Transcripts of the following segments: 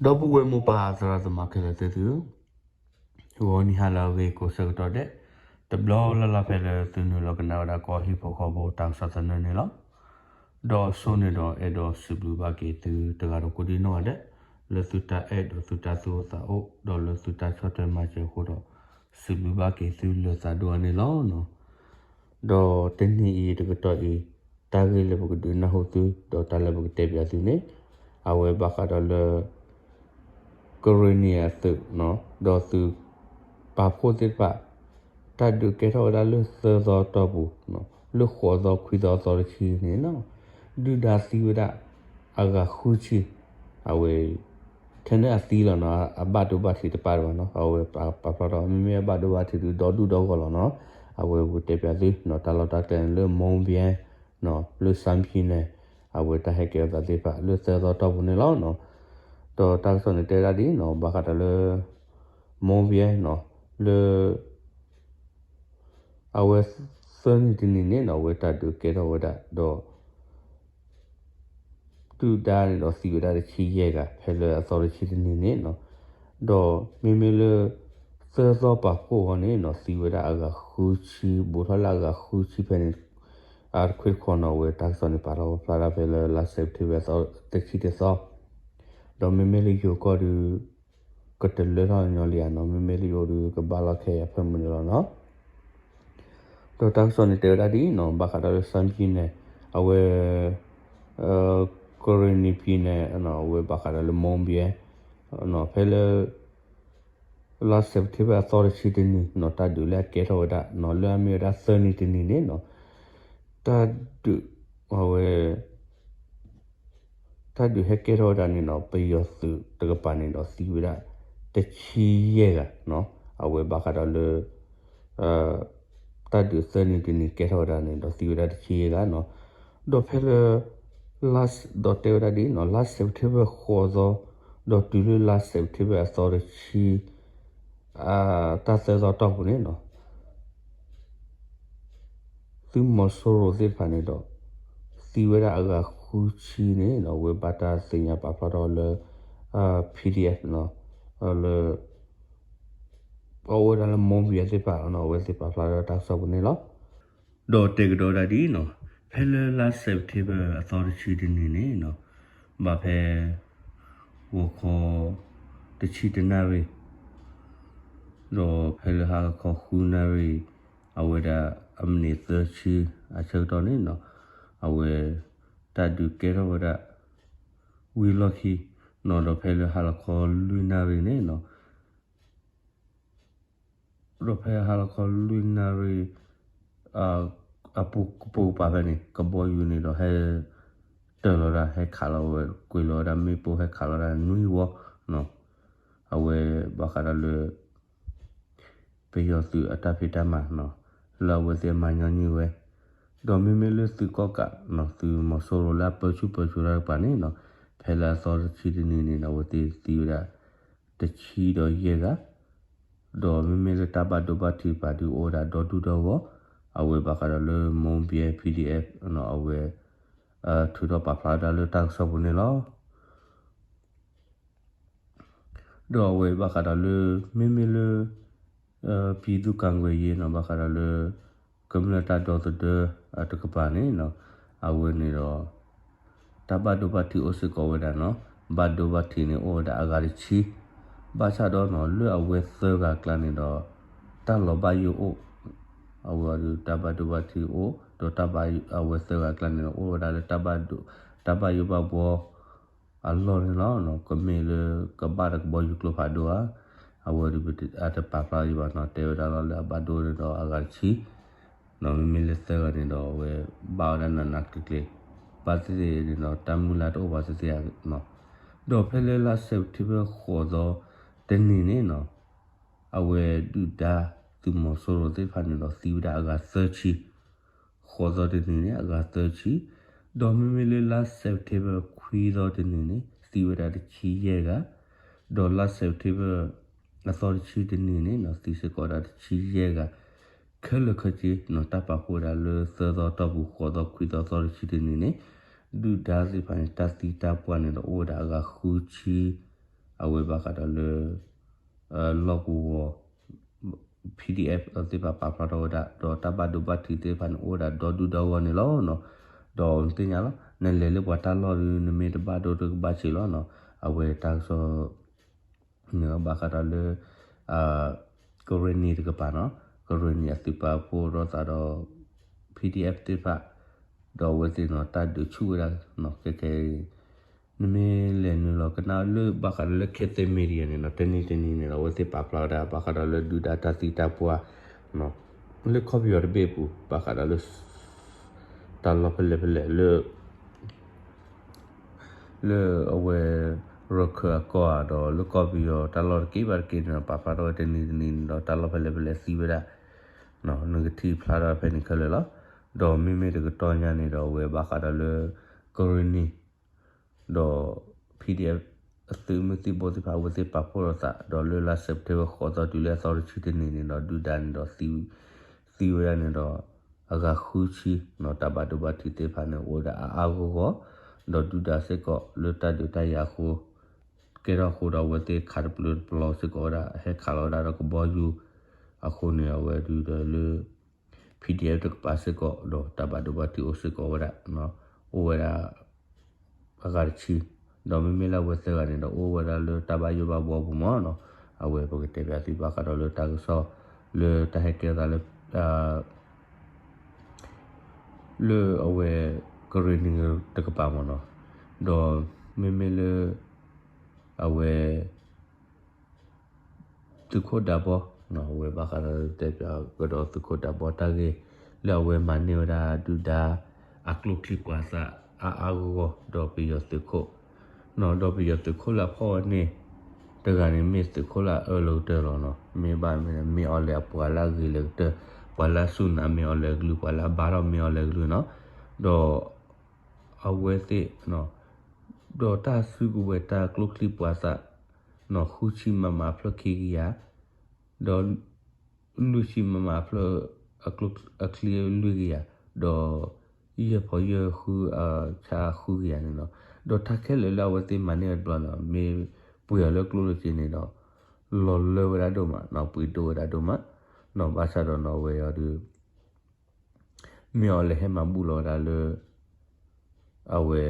ဒီပုၢ်ဝဲၢ်မိၢ်ပၢ်သရၣ်သမါခဲလၢာ်သ့ၣ်သုဧၢ, ဂီၤနံၤဟါလၢအဂ့ၤကိးဆၢကတီၢ်ဒဲး, တဘျီလၢ်လၢ်ဖဲလၢသုနုာ်လီၤကနၣ်ဝဲဒၣ်ကီၢ်ဟံၣ်ဖိဃီဖိတၢ်ကစီၣ်သနၢၣ်န့ၣ်လီၤ. ဒီးအဆိန့ၣ်ဒီးအဲၣ်ဒိးစံးဘျုးဘၣ်က့ၤသုတဂၤဒီးကိးဒံနီၢ်ဂၤဒဲး, လၢသုတၢ်အဲၣ်ဒီးသုတၢ်သူၣ်အိၣ်သးအိၣ် ဒီးလၢသုတၢ်ဆီၣ်ထွဲမၤစၢၤအဃိဒီး စံးဘျုးဘၣ်က့ၤသုလၢသးဒိၣ်အါန့ၣ်လီၤ. ဒီးတနံၤအံၤတကတီၢ်အံၤ, တၢ်ဂ့ၢ်လၢပကဒုးနၢ်ဟူသု ဒီးတၢ်လၢပကတဲပၠးသုန့ၣ်, အဝဲဘၣ်ဃးဒီးလၢ ကရ့ၣ်နံၣ်အသုး, ဒီးသုးပာ်ဖှိၣ်သ့ၣ်တဖၣ် တၢ်ဒုးကဲထီၣ်ဝဲဒၣ်လၢသၢသီတီၢ်ပူၤ, လၢဃိးသီခွံသီအသီတဆံန့ၣ်, ဒုၣ်ဒါသံဝဲဒၣ် အဂၤဃုဆံ, အဝဲ ထဲန့ၣ်အသံလီၤနီၤ, အဘၣ်ဒိဘၣ်ထံးတပၣ်တဘၣ်နီၤ, အဝဲပာ်ဖျါထီၣ် မ့မ့ၢ်အဘၣ်ဒိဘၣ်ထံးဒုးဒီဒူၣ်ဒီဂီၢ်လီၤနီၤ, အဝဲပကတဲပၠးသု တၢ်လီၢ်တၢ်ကျဲန့ၣ်လၢ မူဘဲ လၢ စၣ်ဖံၣ်နဲၣ်, အဝဲတၢ်ဟဲကဲထီၣ်သးသ့ၣ်တဖၣ်လၢသၢသီတီၢ်ပူၤန့ၣ်လီၤ. ဒီးတၢ်ကစီၣ်န့ၣ်တဲဝဲဒၣ်ဒ်နီၤ ဘၣ်ဃးဒီးလၢ မူဘဲနီၤ, လၢ အဝဲသၢနံၤတနံၤန့ၣ်နီၤ အဝဲတၢ်ဒုးကဲထီၣ်ဝဲဒၣ် ဒီး ဒုၣ်ဒါန့ၣ်ဒီးသံဝဲဒၣ်တဆံယဲၢ်ဂၤ ဖဲလၢအသီတဆံတနံၤန့ၣ်နီၤ, ဒီးမ့မ့ၢ်လၢ သၢသီပာ်ဖှိၣ်အဂီၢ်န့ၣ်နီၤ သံဝဲဒၣ်အဂၤဃုဆံ ဘူးထီၣ်လၢအဂၤဃုဆံဖဲန့ၣ်, အတခွ့တခီနီၤ အဝဲတၢ်ကစီၣ်န့ၣ်ပာ်ထီၣ်ပာ်ဖျါဒၣ်ဖဲလၢလါစဲးပထ့ဘၢၣ်အသီတဆံတသီ, ဒီးမ့မ့ၢ်လၢယိၤကီၢ်ဒီး ကတလၢထီၣ်ညီလံဧါနီၤ, မ့မ့ၢ်လၢယိၤဒီးကဘၣ်လီၢ်ခဲအံၤအဖၢမုၢ်န့ၣ်လီၤနီၤ. ဒီးတၢ်ကစီၣ်န့ၣ်တဲဝဲဒၣ်ဒ်နီၤ ဘၣ်ဃးဒီးလၢ စၣ်ဖံၣ်နဲၣ်, အဝဲ ကရ့ၣ်နံၣ်ဖံၣ်နဲၣ် အဝဲဘၣ်ဃးဒီးလၢ မူဘဲ ဖဲလၢ လါစဲးပထ့ဘၢၣ်အသီတဆံတနံၤနီၤ တၢ်ဒုးလၢအကဲထီၣ်ဝဲဒၣ်နီၤ လၢအမ့ၢ်ဝဲဒၣ်သၢနံၤတနံၤန့ၣ်နီၤ, တၢ်ဒုး အဝဲ တၢ်ဒုးဟဲကဲထီၣ်ဝဲဒၣ်န့ၣ်နီၤ ပယီၤသုးတကပၤန့ၣ်ဒီးသံဝဲဒၣ် တဆံယဲၢ်ဂၤနီၤ, အဝဲဘၣ်ဃးဒီးလၢ တၢ်ဒုးသၢနံၤတနံၤကဲထီၣ်ဝဲဒၣ်န့ၣ်ဒီးသံဝဲဒၣ်တဆံယဲၢ်ဂၤနီၤ, ဒီးဖဲလၢ လါ ဒီးတဲဝဲဒၣ်ဒ်နီၤ လါစဲးပထ့ဘၢၣ်ဃိးသီ, ဒီးတုၤလၢလါစဲးပထ့ဘၢၣ်အသီတဆံ တၢ်သၢသီတီၢ်ပူၤန့ၣ်နီၤ သုးမီၤစိရိၤသ့ၣ်တဖၣ်န့ၣ်ဒီး သံဝဲဒၣ်အဂၤဃုဆံန့ၣ်ဒီး အဝဲဘၣ်တၢ်သ့ၣ်ညါပာ်ဖျါထီၣ်လၢ PDF နီၤ, လၢ အဝဲဒၣ်လၢ မူဘဲ သ့ၣ်တဖၣ်နီၤ အဝဲသ့ၣ်ပာ်ဖျါထီၣ်တၢ်ကစီၣ်ပူၤန့ၣ်လီၤ. ဒီးတဲကဒီးဒၣ်ဒ်နီၤ ဖဲလၢလါစဲးပထ့ဘၢၣ်အသီတဆံတနံၤန့ၣ်နီၤ ဘၣ်ဖဲ ဂီၤခီ တဆံတနၣ်ရံၣ် ဒီးဖဲလၢဟါလီၤခီဃုနၣ်ရံၣ် အဝဲဒၣ်အမံးနံးသၢဆံအဆၢကတီၢ်န့ၣ်နီၤ အဝဲ တၢ်ဒုးကဲထီၣ်ဝဲဒၣ် ဝံၤလီၢ်ခံနီၤ ဒီးဖဲလၢဟါလီၤခီလွံၢ်နၣ်ရံၣ်န့ၣ်နီၤ ဒီးဖဲဟါလီၤခီလွံၢ်နၣ်ရံၣ် အပူၤကပူၤပာ်ဖဲန့ၣ် ကဘီယူၤန့ၣ်ဒီးဟဲ တၢၢ်လီၤဒၣ် ဟဲခးလီၤဝဲ ကွံာ်လီၤဝဲဒၣ်မ့ၣ်ပိၢ် ဟဲခးလီၤဒၣ်နွံဝီနီၤ, အဝဲဘၣ်ဃးဒီးလၢ ပယီၤသုးအတၢ်ဖံးတၢ်မၤနီၤ လၢအဝဲသ့ၣ်အမၤညီနုၢ်ဝဲ, ဒီးမ့မ့ၢ်လၢသုးကီၣ်ကးနီၤ သုးမီၤစိရိၤလၢအပၢဆူၣ်ပၢစိးတၢ်တကပၤန့ၣ်နီၤ ဖဲလၢအသီတဆံတနံၤန့ၣ်နီၤ အဝဲသ့ၣ်သံဝဲဒၣ် တဆံဒီးယဲၢ်ဂၤ, ဒီးမ့မ့ၢ်လၢတၢ်ဘၣ်ဒိဘၣ်ထံးတကပၤဒုးအိၣ်ဝဲဒၣ်ဒီဒူၣ်ဒီဂီၢ်, အဝဲဘၣ်ဃးဒီးလၢ မူဘဲ PDF နီၤ အဝဲ ထုးထီၣ်ပာ်ဖျါဝဲဒၣ်လၢတၢ်ကစီၣ်ပူၤန့ၣ်လီၤ. ဒီးအဝဲဘၣ်ဃးဒီးလၢ မ့မ့ၢ်လၢ ပြည်သူ့ကာကွယ်ရေးနီၤ ဘၣ်ဃးဒီးလၢ ကမျၢၢ်တၢ်ဒီသဒၢတကပၤန့ၣ်နီၤ အဝဲန့ၣ်ဒီး တၢ်ဘၣ်ဒိဘၣ်ထံးအိၣ်စ့ၢ်ကီးဝဲဒၣ်နီၤ, ဘၣ်ဒိဘၣ်ထံးန့ၣ်အိၣ်ဝဲဒၣ်အဂၤတဆံ, ဘၣ်ဆၣ်ဒီးနီၤ လၢအဝဲသၢဂၤအကျါန့ၣ်ဒီး တၢ်လီၤဘၣ်ယိၣ်အိၣ်, အဝဲဒီးတၢ်ဘၣ်ဒိဘၣ်ထံးအိၣ် ဒီးတၢ်ဘၣ်အဝဲသၢဂၤအကျါန့ၣ်ဒီး အိၣ်ဝဲဒၣ်လၢ တၢ်ဘၣ်ယိၣ်ဘၣ်ဘှီ အလီၢ်န့ၣ်လီၤ. ကမ့ၢ်လၢကဘၣ်ဒီးကဘီယူၤကျိဖးဒိၣ်ဧါ, အဝဲဒီးအတပာ်ဖျါယံၤဘၣ်နီၤ, တဲဝဲဒၣ်လီၤလၢအဘၣ်ဒိန့ၣ်ဒီးအဂၤတဆံ, မ့မ့ၢ်လၢသၢဂၤန့ၣ်ဒီးအဝဲဘၣ်ဝဲဒၣ်နးနးကျ့ကျ့, ဘၣ်သ့ၣ်သ့ၣ်န့ၣ်ဒီးတၢ်မုၢ်လၢ်တအိၣ်ဘၣ်သ့ၣ်သ့ၣ်ဧါနီၤ, ဒီးဖဲလၢလါစဲးပထ့ဘၢၣ်ဃိးသီတနံၤန့ၣ်နီၤ အဝဲဒုၣ်ဒါသုးမီၤစိရိၤသ့ၣ်တဖၣ်န့ၣ်ဒီးသံဝဲဒၣ်အဂၤသၢဆံ, ဃိးသီတနံၤန့ၣ် အဂၤသၢဆံ, ဒီးမ့မ့ၢ်လၢလါစဲးပထ့ဘၢၣ်ခွံသီတနံၤန့ၣ် သံဝဲဒၣ်တဆံယဲၢ်ဂၤ, ဒီးလါစဲးပထ့ဘၢၣ်အသီတဆံတနံၤန့ၣ်နီၤ သံစ့ၢ်ကီးဒၣ်တဆံယဲၢ်ဂၤ, ခဲလၢာ်ခဲဆ့နီၤ တၢ်ပာ်ဖှိၣ်ဝဲဒၣ်လၢသၢသီတီၢ်ပူၤ ဃိးသီခွံသီသီတဆံတနံၤန့ၣ် ဒုၣ်ဒါသ့ၣ်တဖၣ်န့ၣ် တၢ်သံတၢ်ပှၢ်န့ၣ်ဒီးအိၣ်ဝဲဒၣ်အဂၤဃုဆံ အဝဲဘၣ်ဃးဒီးလၢ လီၢ်ကဝီၤ P D F သ့ၣ်တဖၣ်ပာ်ဖျါထီၣ်ဝဲဒၣ် ဒီးတၢ်ဘၣ်ဒိဘၣ်ထံးသ့ၣ်တဖၣ်န့ၣ် အိၣ်ဝဲဒၣ်ဒီဒူၣ်ဒီဂီၢ်န့ၣ်လီၤ. ဒီးနသ့ၣ်ညါလီၤ နလဲၤလၢပှၤတၢ်လီၢ်ဒီး နမ့ၢ်တဘၣ်ဒိတကဘၣ်စ့းလီၤနီၤ. အဝဲတၢ်ကစီၣ် န့ၣ်ဘၣ်ဃးဒီးလၢ ကရ့ၣ်နံၤတကပၤနီၤ, ကရ့ၣ်နံၤအသုးပာ်ဖှိၣ်ထီၣ်သးဒီး P D F သ့ၣ်တဖၣ် ဒီးအဝဲသ့ၣ်နီၤ တၢ်ဒုးဆူၣ်ဝဲဒၣ်နီၤ ခဲခဲအံၤ နမ့ၢ်လဲၤနုာ်လီၤကနၣ်လၢဘၣ်ဃးဒီးလၢ K T Media န့ၣ်နီၤ တနံၤတနံၤန့ၣ်ဒီး အဝဲသ့ၣ်ပာ်ဖျါဝဲဒၣ် ဘၣ်ဃးဒီးလၢဒုၣ်ဒါတၢ်သံတၢ်ပှၢ် လၢကီၢ်ပယီၤတဘ့ၣ်အပူၤ ဘၣ်ဃးဒီးလၢ တၢ်လီၢ်ဖဲလဲၣ်ဖဲလဲၣ်လၢ လၢအဝဲ ရခၢၣ်အကီၢ်ဧါ ဒီးလၢကီၢ်ပယီၤတၢ်လီၢ်တက့ၢ်ဘၣ်တက့ၢ်န့ၣ်ဒီး ပာ်ဖျါထီၣ်ဝဲတနံၤတနံၤန့ၣ်ဒီး တၢ်လီၢ်ဖဲလဲၣ်ဖဲလဲၣ်သံဝဲဒၣ် နကထံၣ်ဖျါထီၣ်ဖဲန့ၣ်ခဲလၢာ်လီၤ. ဒီးမ့မ့ၢ်တကတီၢ်ညါန့ၣ်ဒီး အဝဲဘၣ်ဃးဒီးလၢ ကရ့ၣ်နံၤ ဒီး P D F အသုးမုၢ်သံၣ်ဘိသ့ၣ်တဖၣ် အဝဲသ့ၣ်ပာ်ဖှိၣ်ထီၣ်သး ဒီးလၢလါစဲးပထ့ဘၢၣ်ဃိးသီတုၤလၢအသီတဆံတနံၤန့ၣ်ဒီး ဒုၣ်ဒါန့ၣ်ဒီး သံဝဲဒၣ်န့ၣ်ဒီး အဂၤဃုဆံနီၤ တၢ်ဘၣ်ဒိဘၣ်ထံးသ့ၣ်တဖၣ်န့ၣ် အိၣ်ဝဲဒၣ်အါအါဂီၢ်ဂီၢ်, ဒီးဒုၣ်ဒါစ့ၢ်ကီးလၢတၢ်ဒုးတၢ်ယၤအဃိ ကဲထီၣ်အဃိဒီး အဝဲသ့ၣ်ခးတပျုာ်တပျီၤစ့ၢ်ကီးဝဲဒၣ် ဟဲခးလီၤဝဲဒၣ်ဒီးကဘီယူၤ အဃိန့ၣ် အဝဲဒုးဒီးလၢ P D F တကပၤစ့ၢ်ကီး ဒီးတၢ်ဘၣ်ဒိဘၣ်ထံးအိၣ်စ့ၢ်ကီးဝဲဒၣ် အိၣ်ဝဲဒၣ် အဂၤတဆံ, ဒီးမ့မ့ၢ်လၢအဝဲသၢဂၤန့ၣ်ဒီး အိၣ်ဝဲဒၣ်လၢတၢ်ဘၣ်ယိၣ်ဘၣ်ဘှီပူၤမးနီၤ. အဝဲပကတဲပၠးသုဘၣ်ဃးဒီးလၢတၢ်ကစီၣ် လၢတၢ်ဟဲကဲထီၣ်သးလၢ လၢအဝဲ ကရ့ၣ်နံၤတကပၤမးနီၤ, ဒီးမ့မ့ၢ်လၢ အဝဲ သုးခိၣ်ဒးဘီ အဝဲဘၣ်ဃးဒီးတဲပၠးကဒီးသုးခိၣ်ဒးဘီတၢ်ဂ့ၢ် လၢအဝဲမၤန့ၢ်ဝဲဒၣ်ဒုၣ်ဒါ အကျိချံပှၤသၣ်အါအါဂီၢ်ဂီၢ် ဒီးပယီၤသုးခိၣ် ဒီးပယီၤသုးခိၣ်လၢအဖီၣ်ဝဲန့ၣ် တဂၤန့ၣ်မ့ၢ်သုးခိၣ်လၢအအၢလၢကတၢၢ်လီၤနီၤ. မ့ၢ်ဘၣ်မ့ၢ် မ့ၢ်အီၤလဲၣ်အပှၤလၢအဂ့ၤလၢကတၢၢ်, ပှၤလၢအစူၢ်နာ်မ့ၢ်အီၤလဲၣ်အကလုၢ်, ပှၤလၢအဘါထီၣ်မ့ၢ်အီၤလဲၣ်အကလုၢ်နီၤ. ဒီး အဝဲသ့ၣ် ဒီးတၢ်စုကဝဲၤတၢ်ကျိချံပှၤသၣ် ဃုဆံမမအဖျၢၣ်ခံကယၤ, ဒီး လွံၢ်ဆံမမအဖျၢၣ် အချံလွံၢ်ကယၤ, ဒီး ယဲၢ်ဖီယဲၢ်ဃုအဆါဃုကယၤန့ၣ်နီၤ. ဒီးတၢ်ခဲလၢာ်လၢအဝဲသ့ၣ်မၤန့ၢ်ဝဲတဘျီန့ၣ် မ့ၢ်ပှ့ၤအီၤလၢကျိၣ်လၢစ့န့ၣ်ဒီး လီၤလၢဝဲဒၣ်ဒိၣ်မးနီၤ, ပှ့ၤဒိၣ်ဝဲဒၣ်ဒိၣ်မးနီၤ. ဘၣ်ဆၣ်ဒီးနီၤ အဝဲအံၤဒီး မ့ၢ်အီၤလဲၣ်ဟဲမၤဘူၣ်လီၤဝဲဒၣ်လၢ အဝဲ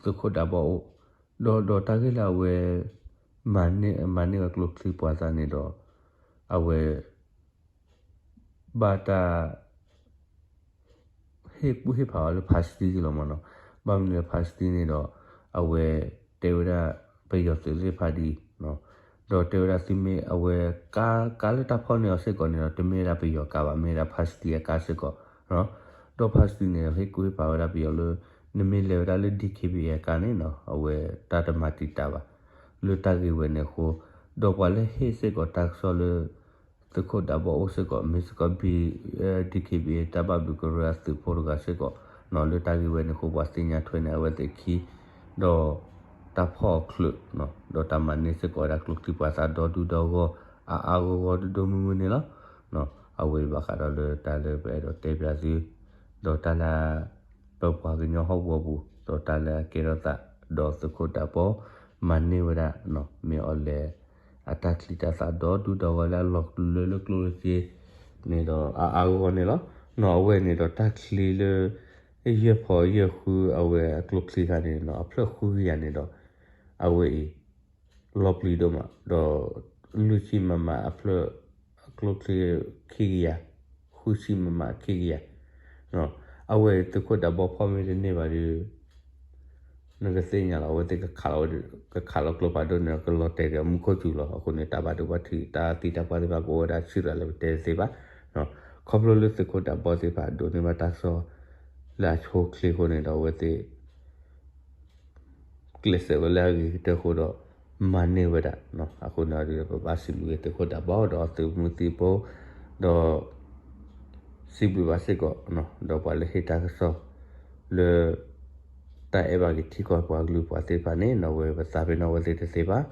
သုးခိၣ်ဒးဘီအိၣ်, ဒီးဒီးတၢ်ဂ့ၢ်လၢအဝဲ မၤန့ၢ်ဝဲကျိချံပှၤသၣ်န့ၣ်ဒီး အဝဲ ဘၣ်တၢ် ဟ့ၣ်ကူၣ်ဟ့ၣ်ဖးအီၤလၢ ဖါစတံလီၤမးနီၤ. ဘၣ်မနုၤလၢဖါစတံန့ၣ်ဒီး အဝဲတဲဝဲဒၣ် ပယီၤသုးသ့ၣ်တဖၣ်ဒ်အံၤ, ဒီးတဲဝဲဒၣ်သုမ့ၢ်အဝဲ ကါ ကါလၢတၢ်ဖီၣ်န့ၢ်အီၤစ့ၢ်ကီးန့ၣ်ဒီး တမ့ၢ်ဝဲဒၣ်ပယီၤကါဘၣ်, မ့ၢ်ဝဲဒၣ်ဖါစတံအကါစ့ၢ်ကီး, ဒီးဖါစတံန့ၣ်ဒီး ဟ့ၣ်ကူၣ်ဟ့ၣ်ဖးဝဲဒၣ်ပယီၤလၢ နမ့ၢ်လဲၤဝဲဒၣ်လၢ D K B A အကါန့ၣ်နီၤ အဝဲတၢ်တမၤတံာ်တာ်ဘၣ် လၢတၢ်ဂ့ၢ်ဝဲန့ၣ်အဃိ, ဒီးပှၤလၢဟ့ၣ်စ့ၢ်ကီးတၢ်ကစီၣ်လၢ သုးခိၣ်ဒးဘီအိၣ်စ့ၢ်ကီး မ့ၢ်စ့ၢ်ကီး B- D K B A တၢ်ဘၣ်ဘျုးကရၢအသုးဖိတဂၤစ့ၢ်ကီးနီၤ. လၢတၢ်ဂ့ၢ်ဝဲန့ၣ်အဃိ ပှၤသ့ၣ်ညါထွဲန့ၢ်အဝဲသ့ၣ်ခံ, ဒီးတၢ်ဖီၣ်အချုး ဒီးတၢ်မၤန့ၢ်စ့ၢ်ကီးဝဲဒၣ်ကျိချံပှၤသၣ်ဒီဒူၣ်ဒီဂီၢ် အါအါဂီၢ်ဂီၢ်ဒိၣ်ဒိၣ်မုၢ်မုၢ်န့ၣ်လီၤ. အဝဲဘၣ်ဃးဒီးလၢတၢ်လၢပအဲၣ်ဒိးတဲပၠးသု ဒီးတၢ်လၢ ပပှၤကညီဟီၣ်ကဝီၤပူၤ ဒီးတၢ်လၢအကဲထီၣ်သး ဒီးသုးခိၣ်ဒးဘီ မၤန့ၢ်ဝဲဒၣ် မ့ၢ်အီၤလဲၣ် အတၢ်ချံတၢ်သၣ်ဒီဒူၣ်ဒီဂီၢ်လၢအလီၤကလုာ်လၢကျိၣ်လၢစ့န့ၣ်ဒီး အါအါဂီၢ်ဂီၢ်န့ၣ်လီၤ. နီၤ အဝဲန့ၣ်ဒီးတၢ်ချံလၢ ယဲၢ်ဖီယဲၢ်ဃုအဝဲအကျိချံခါန့ၣ်နီၤ အဖျၢၣ်ဃုကယၤန့ၣ်ဒီး အဝဲအံၤ လီၤပျံၤဒိၣ်မး ဒီး လွံၢ်ဆံမမအဖျၢၣ် အကျိချံခံကယၤ, ဃုဆံမမခံကယၤ, အဝဲသုးခိၣ်ဒးဘီဖီၣ်မ့ၢ်တန့ၢ်ဘၣ်ဒီး နကသ့ၣ်ညါလီၤ အဝဲသ့ၣ်ကခးလီၤ ကခးလီၤကျိဖးဒိၣ်န့ၣ် ကလီၤတဲာ်ဒီးမူခိၣ်စူၤလီၤ. အဃိန့ၣ် တၢ်ဘၣ်ဒိဘၣ်ထံး တၢ်သံတၢ်ပှၢ်သ့ၣ်တဖၣ် ကအိၣ်ဝဲဒၣ်ဆံးရၤလၢပတဲတသ့ဘၣ်. ခီဖျိလၢသုးခိၣ်ဒးဘီသ့ၣ်တဖၣ် ဒိးန့ၢ်ဘၣ်တၢ်ကစီၣ် လၢအဆိအချ့အဃိန့ၣ်ဒီး အဝဲသ့ၣ် ကျဲးစၢးဝဲလၢအဂ့ၤကတၢၢ်အဃိဒီး မၤန့ၢ်ဝဲဒၣ်. အဃိန့ၣ်ဒီး ပဘၣ်စံးဘျုးက့ၤသုးခိၣ်ဒးဘီဒီးအသုးမုၢ်သံၣ်ဘိ ဒီး စံးဘျုးဘၣ်စ့ၢ်ကီး ဒီးပှၤလၢဟ့ၣ်တၢ်ကစီၣ် လၢ တၢ်အဲၣ်ဘၣ်က့ၤထံကီၢ်ပှၤကလုာ်ပှၤသ့ၣ်တဖၣ်န့ၣ် အဝဲပသးပ့ၤနီၣ်အဝဲသ့ၣ်တသ့ဘၣ်.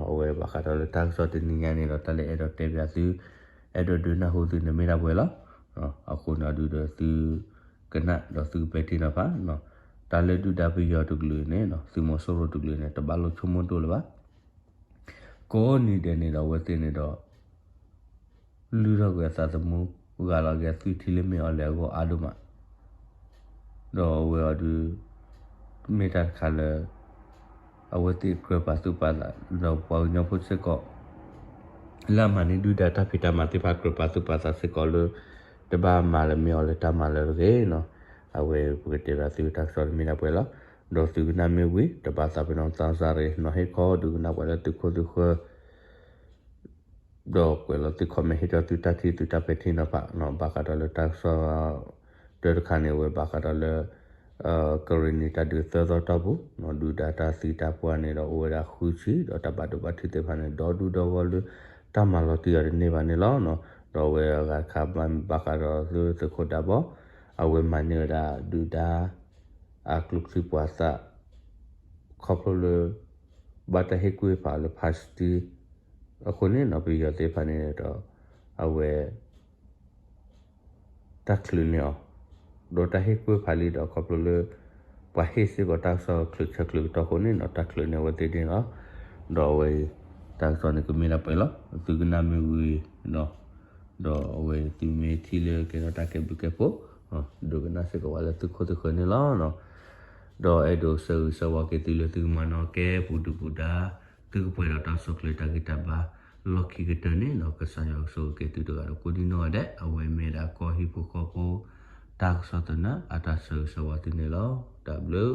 အဝဲဘၣ်ဃးဒီးလၢတၢ်ကစီၣ်တနံၤညါန့ၣ်ဒီး တၢ်လၢအဲၣ်ဒိးတဲပၠးသု အဲၣ်ဒိးဒုးနၢ်ဟူသုန့ၣ်မ့ၢ်ဒၣ်ပှဲၤလီၤ. အဃိန့ၣ်ဒီးသု ကနၣ်ဒီးသုကပဲာ်ထံနီၤဖး တၢ် တၢ်လၢဒုၣ်ဒါပယီၤတကလုာ်န့ၣ် သုးမီၤစိရိၤတကလုာ်န့ၣ် တဘၣ်လိၣ်ဆိကမိၣ်ဒိၣ်လၢၤဘၣ်. ကိးနံၤဒဲးန့ၣ်ဒီး အဝဲသ့ၣ်န့ၣ်ဒီး လုၢ်ထီၣ်ကွံာ်အသးသမူ ဂာ်လီၤက့ၤအသွံၣ်ထံလၢမ့ၢ်အီၤလဲၤအဂီၢ်အါဒိၣ်မး, ဒီးအဝဲအီၤဒုး မ့ၢ်တၢ်တခါလၢ အဝဲသ့ၣ်ကြၢးပာ်သူၣ်ပာ်သး ဒီးပှၤကညီဖိစ့ၢ်ကီး လၢအမၤန့ၢ်ဒုၣ်ဒါတၢ်ဖံးတၢ်မၤသ့ၣ်တဖၣ် ကြၢးပာ်သူၣ်ပာ်သးစ့ၢ်ကီးလၢ တဘၣ်မၤလၢမ့ၢ်အီၤလၢတၢ်မၤလၢတဂ့ၤနီၤ. အဝဲပကတဲဘၣ်သုတၢ်ကစီၣ်တမ့ၢ်ဒၣ်ပှဲၤလီၤ. ဒီးသုကနၣ်မ့ၢ်ဝံၤ တဘၣ်သးပ့ၤနီၣ်သးစၢ်ရ့ၣ် နီၤဟ့ၣ်ခီဒုးကနၣ်ပှၤလၢသုခိၣ်သုဃၢၤ ဒီးကွဲးလီၤသု comment ဟ့ၣ်ထီၣ်သုတၢ်ထံၣ်သုတၢ်ပဲာ်ထံနီၤဖးနီၤ. ဘၣ်ဃးဒီးလၢတၢ်ကစီၣ် တၢတခါန့ၣ် အဝဲဘၣ်ဃးဒီးလၢ ကရ့ၣ်နံၤတၢ်ဒုးသၢသီတီၢ်ပူၤ ဒုၣ်ဒါတၢ်သံတၢ်ပှၢ်န့ၣ်ဒီး အိၣ်ဝဲဒၣ်ဃုဆံ ဒီးတၢ်ဘၣ်ဒိဘၣ်ထံးသ့ၣ်တဖၣ်န့ၣ် ဒီဒူၣ်ဒီဂီၢ်လၢ တၢ်မၤလီၤတံၢ်အီၤတန့ၢ်ဘၣ်န့ၣ်လီၤ. ဒီးအဝဲအဂၤတခါဘၣ်ဃးဒီးသုးခိၣ်ဒးဘီ အဝဲမၤန့ၢ်ဝဲဒၣ်ဒုၣ်ဒါ အကျိချံပှၤသး ခီဖျိလၢ ဘၣ်တၢ်ဟ့ၣ်ကူၣ်ဟ့ၣ်ဖးလၢ ဖါစတံ အဃိန့ၣ်နီၤ ပယီၤသ့ၣ်တဖၣ်န့ၣ်ဒီး အဝဲ တၢ်ချုးန့ၢ်အီၤ ဒီးတၢ်ဟ့ၣ်ကူၣ်ဟ့ၣ်ဖးလံဒီး ခီဖျိလၢ ပှၤဟ့ၣ်စ့ၢ်ကီးတၢ်ကစီၣ်ချုးဆၢချုးကတီၢ်အဃိန့ၣ်နီၤ တၢ်ချုးန့ၢ်အဝဲသ့ၣ်န့ၣ်လီၤ. ဒီးအဝဲအံၤ တၢ်ကစီၣ်န့ၣ်ကမ့ၢ်ဒၣ်ပှဲၤလီၤ. သုကနၣ်မ့ၢ်ဝံၤဒီး ဒီးအဝဲသုမ့ၢ်ထံၣ်လၢကဲထီၣ်တၢ်ကဲဘျုးကဲဖှိၣ် ဒိကနၣ်စ့ၢ်ကီးဝဲလၢသုခိၣ်သုဃၢၤန့ၣ်လီၤ. ဒီးအဲၣ်ဒိးဆၢဂ့ၤဆၢဝါက့ၤသုလၢသုကမၤနၢၤကဲပူၤဒုၣ်ပူၤဒါ သုကပှဲၤဒီးတၢ်ဆိၣ်ချ့တၢ်ဂံၢ်တၢ်ဘါ လီၢ်ခံကတၢၢ်န့ၣ်နီၤ ကစၢ်ယွၤကဆိၣ်ဂ့ၤက့ၤသုတဂၤဒီးကိးဒံနီၢ်ဂၤဒဲး အဝဲမ့ၢ်ဒၣ်ကီၢ်ဟံၣ်ဖိဃီဖိ တၢ်ကစီၣ်သနၢၣ်အတၢ်ဆၢဂ့ၤဆၢဝါသုန့ၣ်လီၤ. တၢ်ဘျုး